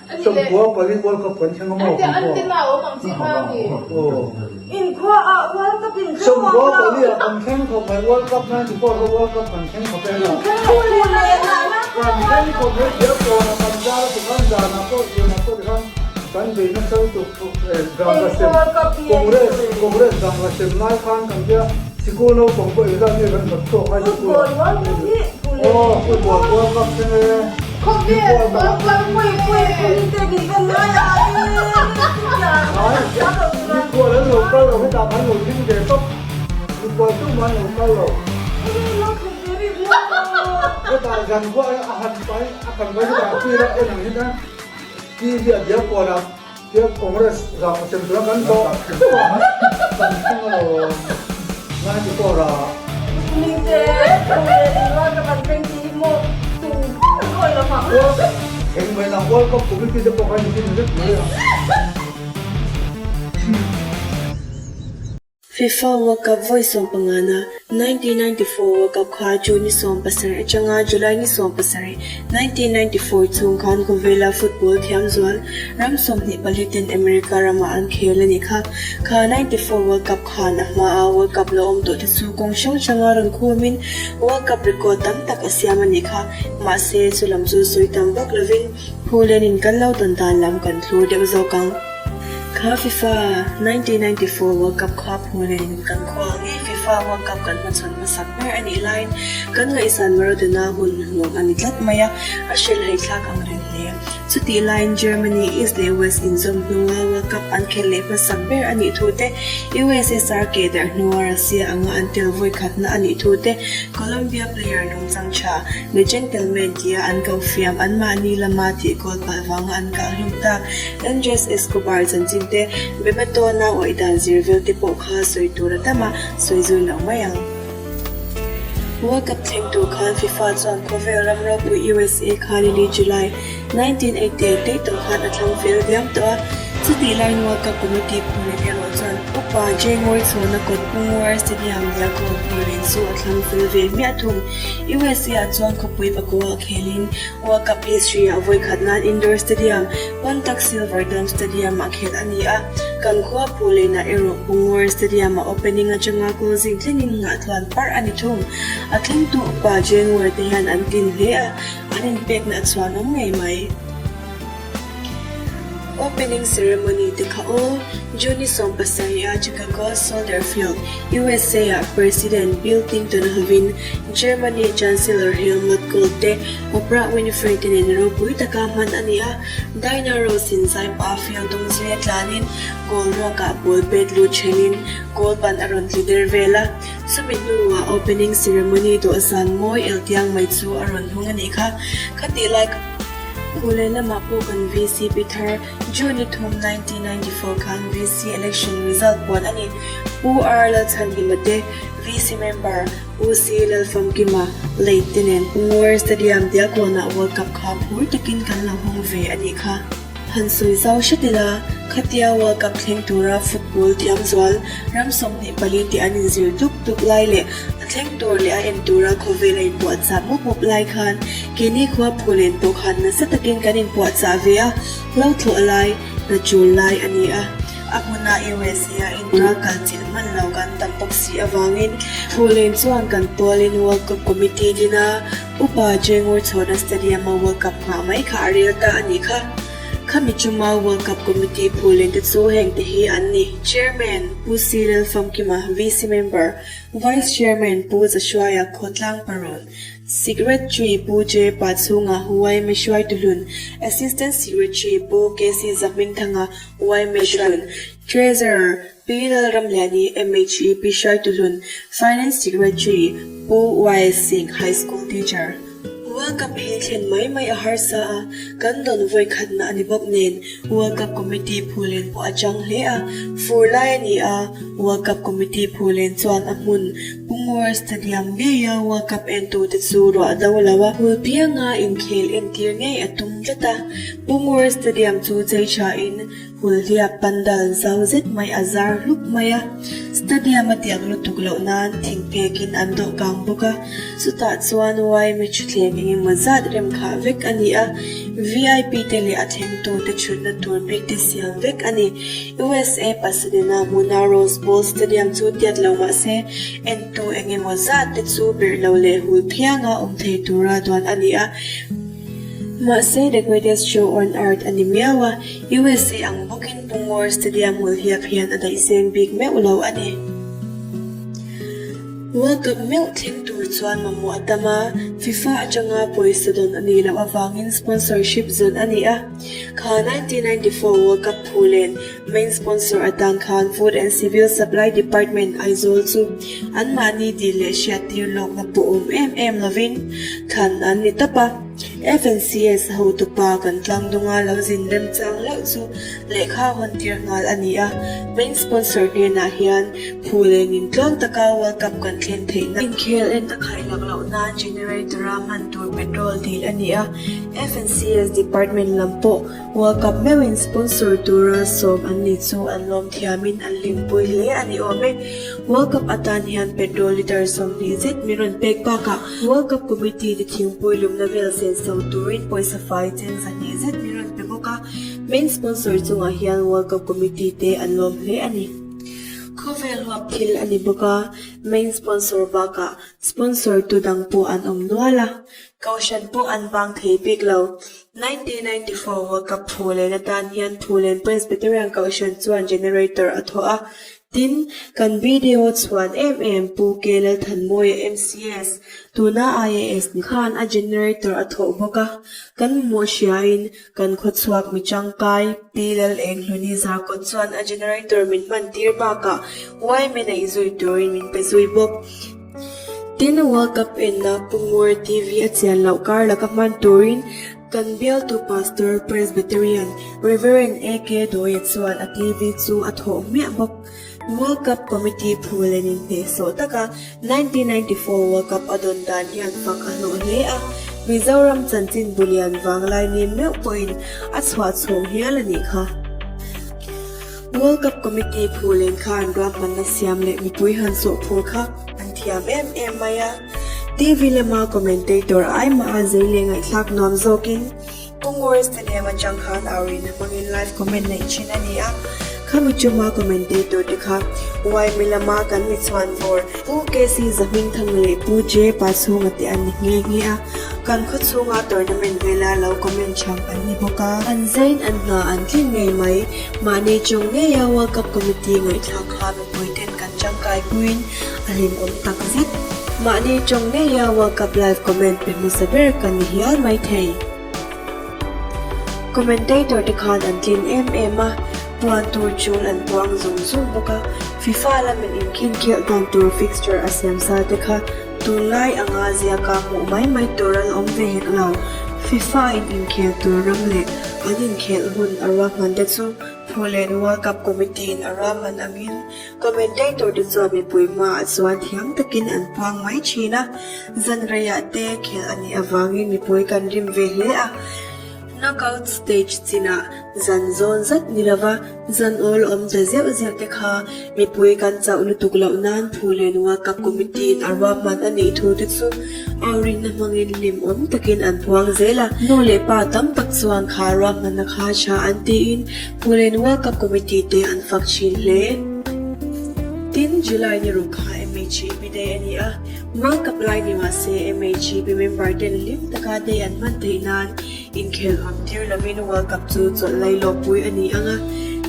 94 World Cup kan thleng a maw kan khua. 94 ah kan thleng khawp mai World Cup 94 kha World Cup kan thleng khawp e la. Kan thleng khawp mai thiam tawn a kan zar a tikhan zanah pawh chhunah pawh tikhan kan bei nasa lutuk Ganga sem Congress Congress Ganga sem lai khan kan tia sikul naupang pawh engzat nge kan hnawt chhuak kha sikul aw football World Cup thleng e. Mikhual an lo kal lo hetah kan lo ding ve tawp mikhual tumah an lo kal lo hetah zan buah a han pai a kan vai hetah a fir a en ang hian TV a diak kual a tia Congress zah sem tura kan tawh kan thleng alawm 94 ah. Eng mai lah World Cup committee te pawh kha in din vek mai a. FIFA World Cup vawi sawmpangana, 1994 World Cup kha June ni 17 atanga July ni 17, 1994 chhung khan khawvela football thiam zual ram 24 ten America ramah an khel a nih kha. Kha 94 World Cup khan a hmaa World Cup lo awm tawh te chu kawng hrang hranga rawn khumin World Cup record tam tak a siam a nih kha. Mahse, chu lam chu sawi tam vak lovin Phulenin kan lo tawn dan lam kan thlur deuh zawk ang. Kha FIFA 1994 World Cup kha Phulenin kan khua ngei FIFA World Cup kan hmachhawn hmasak ber a nih laiin kan ngaihsan Maradona hun hnuam a ni tlat mai a, a hrilhhaih thlak ang reng hle. Chutih laiin Germany East leh West inzawm hnua World Cup an khelh leh hmasak ber a nih thu te, USSR keh darh hnua Russia anga an tel vawi khatna a nih thu te, Colombia player nungchang tha, The Gentleman tia an ko fiam anmahni lama tih kawl palh vanga an kah hlum tak Andres Escobar chanchin te, Bebeto-na awih dan zir vel te pawh kha sawi tur a tam a, sawi zui loh mai ang. World Cup thleng tur khan FIFA chuan khawvel ram ropui USA kha nili July 1988 daih tawh khan a thlang fel diam tawh a. Chutih laiin World Cup Committee phulen erawh chuan upa Jay Ngawr chhawna kawt Pungwar Stadium Diakhawn phulen chu a thlang fel ve hmiah thung. USA ah chuan khawpui pakua khelin World Cup history ah vawi khat nan indoor stadium Pontiac Silverdome Stadium ah khelh a ni a, kan khua Phulen ah erawh Pungwar Stadium ah opening atanga closing thlengin nghah tluan parh a ni thung. A thlengtu upa January te hian an tlin hle a, an inpekna a chhuan awm ngei mai. Opening ceremony te kha aw, June 17 a Chicago Soldier Field, USA ah President Bill Clinton hovin Germany Chancellor Helmut Kohl te Oprah Winfrey te nen ropui taka hman a ni a, Dinah Ross in zaipa field dawng zui a tlanin goal ruakah ball pet lut thenin goal ban a rawn tli der vel a, chumi hnuah opening ceremony dawhsan mawi eltiang mai chu a rawn hung a nih kha. Khatih lai. Pule lamah pawh kan VCP thar June ni thum 1994 khan VC election result puan a ni. Pu R Lalchhanhima te, VC member Pu C Lalfamkima late te nen Pungwar Stadium Diakhawnah World Cup kha phur takin kan lo hawng ve a nih kha. Han sawi zau hret ila, khatia World Cup thleng tura football thiam zual ram 24 te an inzir tuk tuk lai leh a thleng tur leh a en tura khawvel a inpuahchah mup mup lai khan keini khua phulen pawh khan nasa takin kan inpuahchah ve a, hlo thlawh lai, hna chul lai a ni a. A hmuna USA a inra kal chilh hman lo kan tam bawk si avangin phulen chuan kan tualin World Cup Committee din a, Upa Jengur chhawna Stadium-a World Cup nghah mai kha a rel ta a nih kha. Khami chuma World Cup Committee phulen te chu heng te hi an ni. Chairman, Pu C. Lalfamkima, VC Member, Vice Chairman, Pu Zashuaia Khawtlang Parawn, Secretary, Pu J. Pachhunga, YMA Hruaituhlun, Assistant Secretary, Pu KC Zahmingthanga, YMA Hruaituhlun, Treasurer, Pi Lalramliani, MHEP Hruaituhlun, Finance Secretary, Pu YS Singh, High School Teacher. World Cup hi thlen mai mai a harsa a, kan dawn vawi khatna a ni bawk nen World Cup Committee phulen pawh a chang hle a, fur lai a ni a, World Cup Committee phulen chuan a hmun Pungor Stadium ngeia World Cup entute chu ruah do lo a, hul pianga inkhel entir ngei a tum tlat a, Pungor Stadium chu chei thain Hulhliap pandal zau zet mai a zar hlup mai a, stadium a tiang lutuk loh nan thing phekin an dawh kang bawk a, chutah chuan yma thutthleng eng emaw zat rem khah vek a ni a. VIP te leh a thlengtute thutna tur bik te siam vek a ni. USA Pasadena hmuna Rose Bowl Stadium chu tiat lo mah se, entu eng emaw zat te chu berh lo leh hul phianga awm thei tura duan a ni a. Mahse, The Greatest Show on Earth a ni miau a, USA ang bawkin Pungor Stadium hmul hiap hian a daih seng bik meuh lo a ni. World Cup meuh thleng tur chuan mamawh a tam a, FIFA atanga pawisa dawn a nih loh avangin sponsorship zawn a ni a. Kha 1994 World Cup phu len main sponsor atan khan Food and Civil Supply Department Aizawl chu anmahni dil leh hriattir lawkna pawh awm em em lovin thlan an ni tawp a. FNCS hotupa kan tlangdunga lo zin remchang hlauh chu lehkha hawn tir nghal a ni a, main sponsor hnenah hian phu leh nin tluang taka World Cup kan thlen theihna inkhel en a khaih lak loh nan generator-a hman tur petrol dil a ni a, FNCS department lam pawh World Cup meuhin sponsor tura sawm an ni chu an lawm thiamin an hlimpui hle a ni awm e. World Cup atan hian petrol litre 20 zet min rawn pek bakah World Cup Committee te thingpui lumna vel senso turin pawisa fai cheng 200 zet min rawn pe bawk a, main sponsor chungah hian World Cup Committee te an lawm hle a ni. Khawvel huap thil a ni bawk a, main sponsor bakah sponsor tu dang pawh an awm nual a, kohhran pawh an vang thei bik lo. 1994 World Cup Phulen atan hian Phulen Presbyterian Kohhran chuan generator a thawh a, Tin, kan BDO chhuan em em Pu K Lalthanmawia MCS, tuna IAS ni khan a generator a thawh bawk a, kan mamawh hriain kan khawchhuak mi tangkai Pi Lalenghluni Zarkawt chuan a generator min hman tir bakah yma neih zui turin min pe zui bawk. Tin, World Cup enna Pu Ngur TV a chian loh kar laka hman turin Kan bialtu Pastor Presbyterian Rev. AK Dawia chuan a TV chu a thawh hmiah bawk. World Cup Committee phu lenin hnehsawh taka 1994 World Cup a dawn dan hian fak a hlawh hle a, Mizoram chanchin bulian vanglai ni meuh pawhin a chhuah chhawng hial a nih kha. World Cup Committee phu len khan ruahmanna siam leh mipui han sawhphur kha an thiam em em mai a. TV lama commentator ai mah a zei leh ngaihthlak nuam zawkin Pu Ngawr Stadium atang khan Aurina hmangin live comment neih thin a ni a, khami tuma commentator te kha YMA lama kan mi chhuan vawr Pu KC Zahmingthanga leh Pu J Pachhunga te an ni nghe nghe a, kan khawchhunga tournament vela lo comment chang an ni bawk a. An zain an hna an tlin ngei mai, mahni chung ngeia World Cup Committee ngaihthlak kha mipui ten kan tangkai puiin A hlimawm tak zet. Mahni tawng ngeia World Cup live comment pe hmasa ber ka ni hial maithei. Commentator te khan an tlin em em a, puan tur chul an puang zung zung bawk a, FIFA lamin inkhin khelh dan tur fixture a siam sa te kha tunlai anga ziaka hmuh mai mai tur an awm ve hek lo. FIFA in inkhel tur ram leh an inkhelh hun a ruahman te chu Phulen World Cup Committee in a ruahman angin Commentator te chuan mipui hmaah chuan thiam takin an puang mai thin a, zan reiah te khelh a nih avangin mipui kan rim ve hle a. Knockout stage chinah zan zawn zat ni lova zan awl awm ta zeuh zeuh te kha mipui kan chauh lutuk loh nan Phulen World Cup Committee in a ruahman a nih thu te chu aurinna hmangin hlimawm takin an puang zel a. Nu leh pa tam tak chuan kha ruahmanna kha tha an tiin Phulen World Cup Committee te an fak thin hle. Tin, July ni ruk kha MHEP Day a ni a, World Cup lai ni mah se MHEP member ten hlim taka day an hman theih nan inkhelh awm tir lovin World Cup chu chawlh lai lawkpui a ni ang a,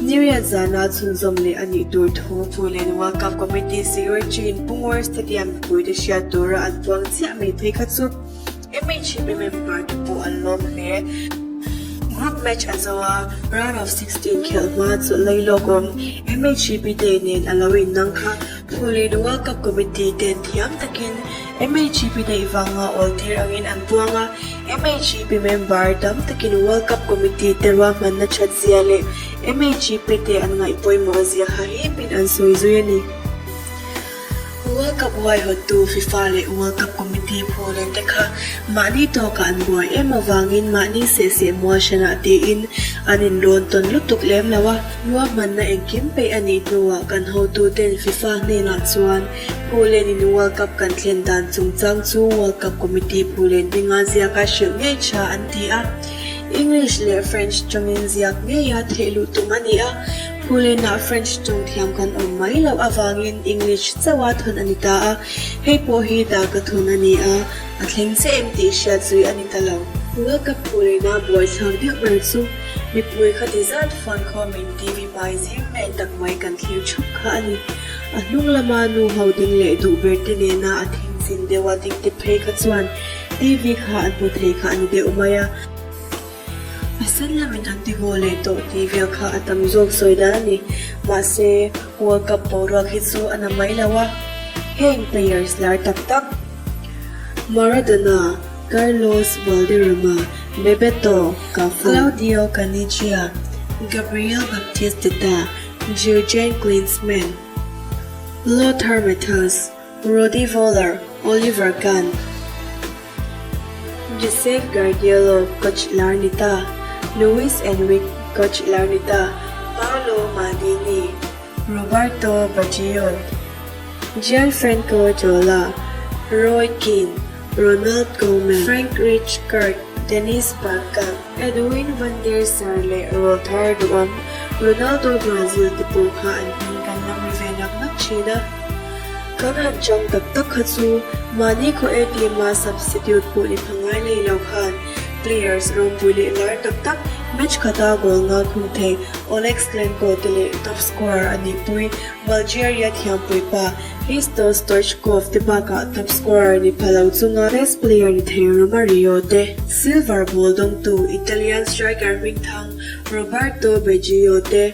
Niriat zana chhunzawm leh a nih tur thu Phulen World Cup Committee Secretary in Pungor Stadium mipuite hriat tura an puang chiah mai phei kha chu MHP member te pawh an lawm hle. Group match a zo a, round of 16 khelh hma chu lei lawk awm. MHP te nen a lo innang kha Phulin World Cup Committee ten thiam takin MHP neih vanga awl tir angin an puang a, MHP member tam takin World Cup Committee te ruahmanna that zia leh MHP te an ngaih pawimawh zia kha hipin an sawi zui a ni. World Cup huaihawttu FIFA leh World Cup Committee phulen te kha mahni tawkah an buai em avangin mahni sehseh mual hranah tiin an inrawn tawn lutuk lem lo a. Ruahmanna engkim peih a nih hnuah kan hotuten FIFA hnenah chuan phulenin World Cup kan thlen dan chungchang chu World Cup Committee phulen hminga ziaka hrilh ngei tha an ti a. English leh French tawngin ziak ngeia theih luh tum a ni a, Phulenah French tawng thiam kan awm mai loh avangin English chauha thawn a ni ta a, hei pawh hi daka thawn a ni a, a thleng che em tih hriat zui a ni ta lo. World Cup Phulena buaithlak deuh ber chu mipui khati zat fuan khawmin TV hmai zing hmel tak mai kan thlir thup kha a ni. A hnung lama nu ho ding leh duh ber te nena a thing chin deuha ding te phei kha chuan TV kha an hmu thei kha a ni deuh mai a. A sen lamin an ti haw leh tawh tih vel kha a tam zawk sawi dan a ni. Mahse, World Cup boruak hi chu a na mai lo a. Heng players lar tak tak, Maradona, Carlos Valderrama, Bebeto, Cafu, Claudio Caniggia, Gabriel Baptisteta, Jurgen Klinsmann, Lothar Matthäus, Rudi Voller, Oliver Kahn, Josep Guardiola coach lar ni ta, Luis Enrique coach lar ni ta, Paolo Maldini, Roberto Baggio, Gianfranco Zola, Roy Keane, Ronald Koeman, Frank Rijkaard, Dennis Bergkamp, Edwin van der Sar leh Lothar Duam, Ronaldo Brazil te pawh kha an hming kan lam ri ve nak nak thin a. Kan han chang tak tak kha chu mahni khaw ATM a substitute pawh ni pha ngai lei lo khan players ropui leh lar tak tak match khata goal nga khung thei Oleg Sklenko te leh top scorer a nihpui Bulgaria thiampui pa Hristo Stoichkov te bakah top scorer ni pha lo chunga best player ni thei Romario te silver ball dawngtu Italian striker hmingthang Roberto Baggio te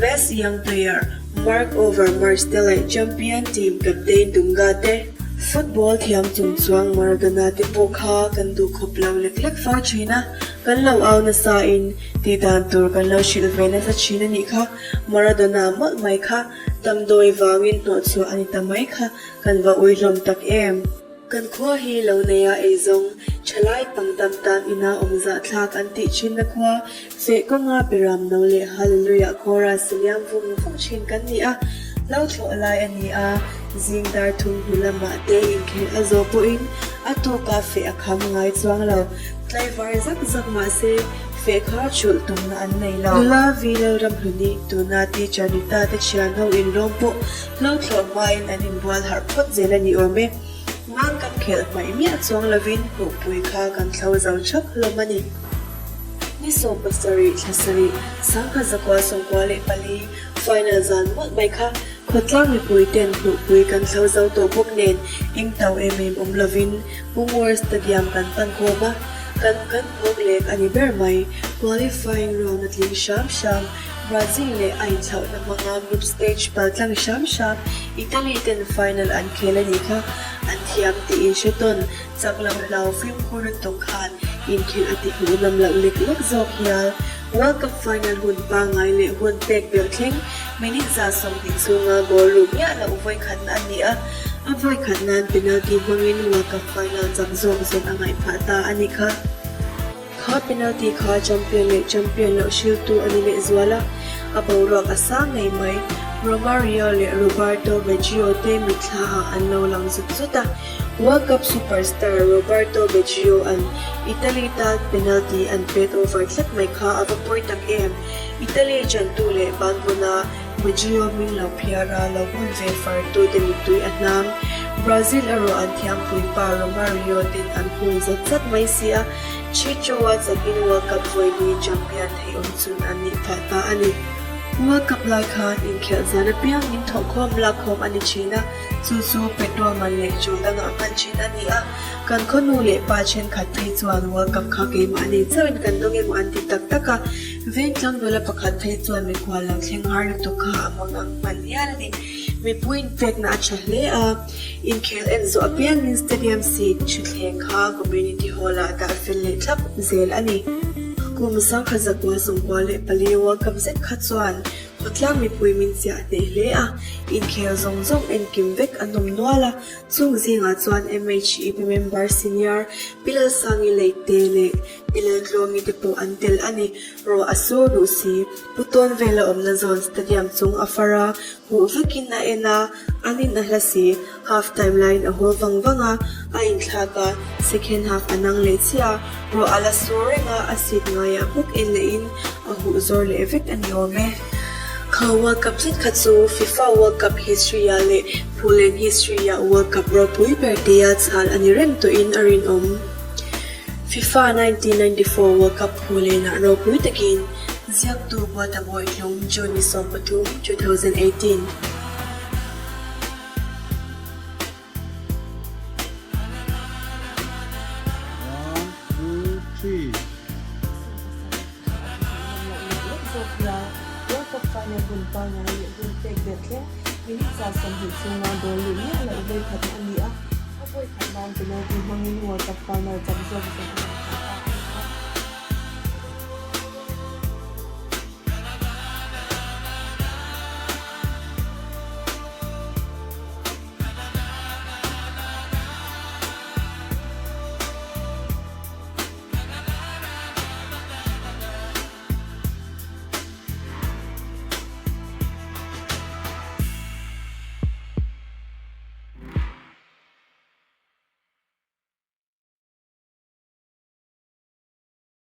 best young player Mark Overmars te leh champion team captain Dunga te, football thiam chungchuang Maradona te pawh kha kan duh khawp lo lek lek fo thin a, kan lo au nasa in tih dan tur kan lo hrilh ve nasa thin a nih kha, Maradona mawlh mai kha damdawi vangin hnawhchhuah a ni ta mai kha kan va ui hlawm tak em. Kan khua hi lo neia eizawng, thalai pangdam tan ina awm zahthlak an tih thinna khua, feh kawnga Beram no leh Hallelujah chorus liam vung vung thin kan ni a, lo thlawh lai a ni a, zing dar thum hnu lamah te inkhelh a zawh pawhin a tuka feh a kham ngai chuang lo, tlaivar zak zak mah se feh kha chulh tumna an nei lo. Nula vi Lalramhluni tuna teacher ni ta te thian ho inlawm pawh hlo thlawh hmain an inbual harh phawt zel a ni awm e. Ngang kan khelh hmaih miah chuang lovin hmuhpui kha kan thlo zo thap hlawm a ni. Ni 70 thla sarih, 1994 final zan mawlh mai kha khawtlang mipui ten hmuhpui kan thlo zo tawh bawk nen eng to em em awm lovin Pungor Stadium kan pan khawm a, kan kan phawk lek a ni ber mai. Qualifying round a tling hram hram. Brazil leh a inthlauhna hmanga group stage paltlang hram hram Italy ten final an khel a nih kha an thiam tih inhre tawn chak loh hlau fimkhur lutuk khan inkhelh a ti hmuhnawm loh lek lek zawk hial. World Cup final hun pangngai leh hun pek belh thleng minute 20 chhunga goal luh miah loh vawi khatna a ni a, a vawi khat nan penalty hmangin World Cup final chak zawk zawn a ngaih phah ta a nih kha. Kha penalty kha champion leh champion loh hriltu a ni lehzual a, a boruak a sang ngei mai. Romario leh Roberto Baggio te mitthla ah an lo lang zut zut a, World Cup superstar Roberto Baggio an Italy tan penalty an pet over tlat mai kha a va pawi tak em! Italy chantu leh banbuna Baggio hming lo phiara lo hun ve far tute mittui a hnam. Brazil erawh an thiampui pa Romario ten an hung zat zat mai si a, Chicho-a chakin World Cup vawi ni champion thei awm chun an nih phah ta a ni. World Cup lai khan inkhelh zan apiangin thawhkhawm lakkhawm a ni thin a, chu chu petrol man leh tul dangah hman thin a ni a. Kan khaw nu leh pa thenkhat phei chuan World Cup kha keimah nei chauhin kan dawng emaw an ti tak tak a, Vengtlang nula pakhat phei chuan mikhual lo thleng har lutuk kha a hmang ang hman hial a ni. Mipui inpekna a tha hle a, inkhel en zawh apiangin stadium seat thutthleng kha community hall ah dah fel leh thlap zel a ni. Kum 1994 World Cup zet kha chuan khawtlang mipui min chiah hneh hle a, inkhel zawng zawng enkim vek an awm nual a, chung zingah chuan MHEP member senior Pi Lalsangi Leite leh. Pi Laltluangi te pawh an tel a ni. Ruah a sur duh si. Pu tawn vela awmna zawn stadium chung a far a, huh vekin a en a, an in a hla si. Half time laiin a haw vang vang a, a inthlak a, second half a nang leh chiah a, ruah a la sur reng a, a seat ngaiah bawk en lehin a huh zawr leh vek a ni awm e. Kha World Cup zet kha chu FIFA World Cup history-ah leh Phulen history-ah World Cup ropui ber tia chhal a ni reng tawhin a rinawm. FIFA 1994 World Cup Phulenah ropui takin ziaktu Buata Bawitlung June ni 13, 2018. One, two, three. World Cup final hun pangngai leh hun pek belh thleng minute 120 chhunga goal luh miah loh vawi khatna a ni a, a vawi khat nan penalty hmangin World Cup final chak zawk zawk a ni.